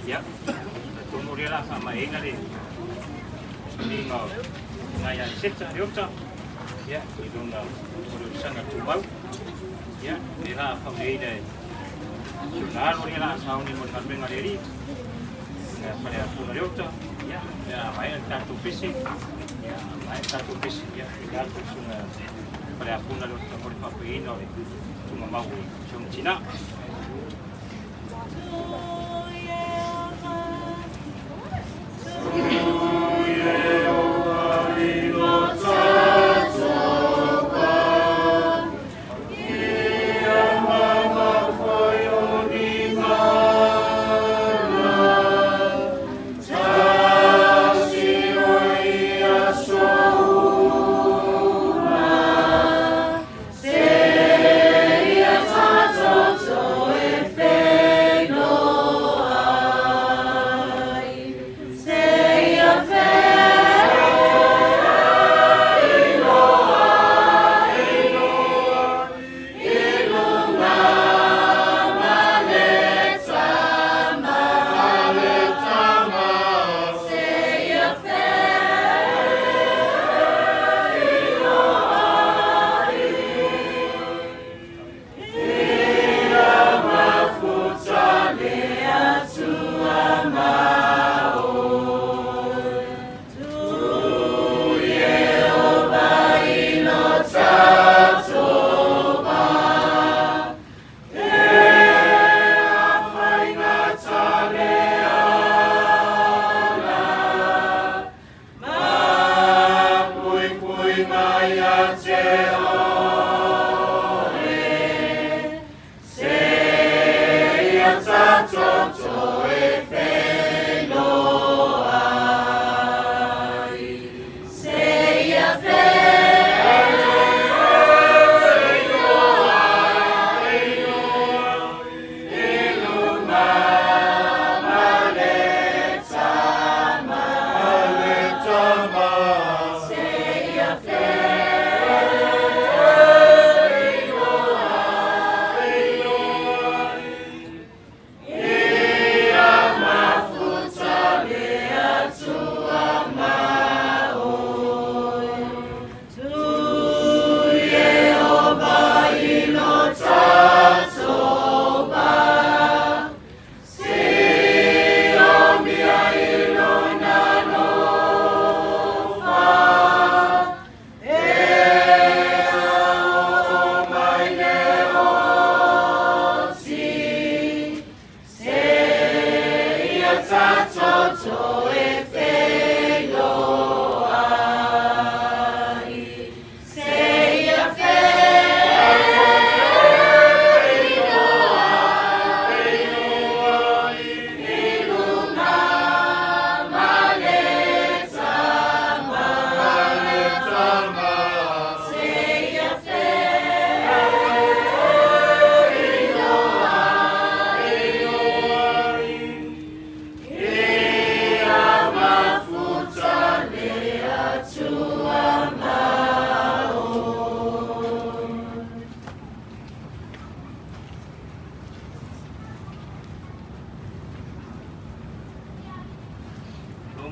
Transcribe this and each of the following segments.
Ia, atonu o lea o le a faamaeaina le suiga o tina ia Iseta Leota, ia, i lona tausaga tumau. Ia, lea o le a faamanuiaina e si ona alo lea o le a sauni mo le galuega a le Alii, ia Faleafono Leota, ia, pe a maea le tatou pese, ia, a maea le tatou pese, ia, tuuina atu i le susuga ia Faleafono Leota mo le faafoeina o le tuugamau o si ona tina.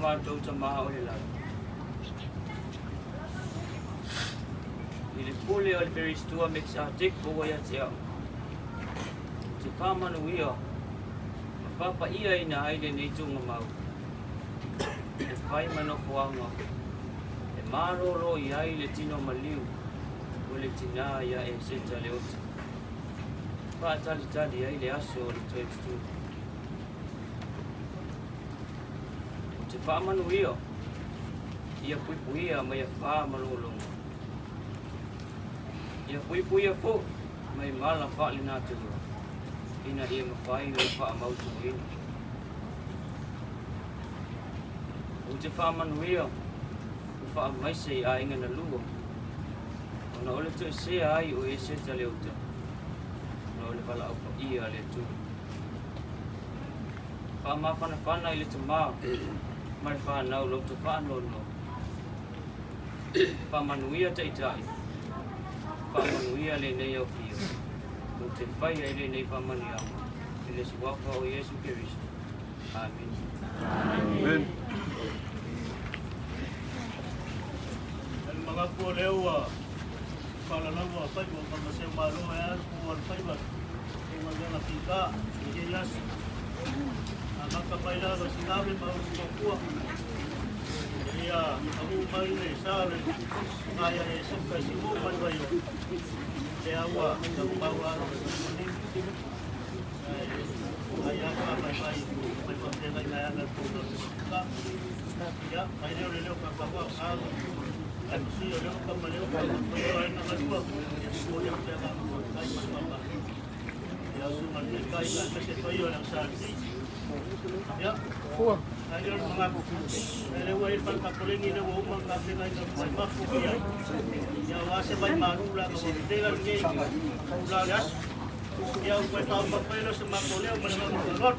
matou Tama o le lagi. I le pule o le Peristua Mekisateku ua ia te au, ou te faamanuia ma faapaiaina ai lenei tuugamau e fai ma nofoaga e malolo i ai le tino maliu o le tinā ia Eseta Leota, faatalitali ai le aso o le toe tutū. Ou te faamanuia ia puipuia mai afā ma logologo, ia puipuia foi mai mala faalenatura ina ia mafai ona faamautuina. Ou te faamanuia ma faamaise i aiga na lua, ona o le toesea ai o Eseta Leota, ona o le valaau paia a le Atua. Faamafanafana i le tama ma le fanau loutou faanoanoa. Faamanuia taitai, faamanuia lenei aufio, ou te faia i lenei faamanuiaga i le suafa o Iesu Keriso. Amene. Amen. Le manatu o lea ua faalalaua faiva ma maseu malo e alu ku al faiva e galuega fita i lenei aso. Amata mai lava sinave ma usu mapua ia amu mai le sa le ngaia e suka si mo mai vai o lea ua taumau alo ai a mai mai mai faapena i nai ana tolu ka ia mai leo le leo ka ka wa ka ai si o leo ka ma leo ka ma leo ai na matua ia si o leo te ka kai ma ma ia su ma le kai ka se toi o la sa si ia ai leo mga le wa i pa ka polengi le wa uma ka te kai ka mai ma fu ia ia wa se mai maru la ka wa te ga nge la le as ia u pa pa pa lo se ma ko leo ma ma ma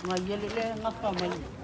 Ngai ele le ngafa mai.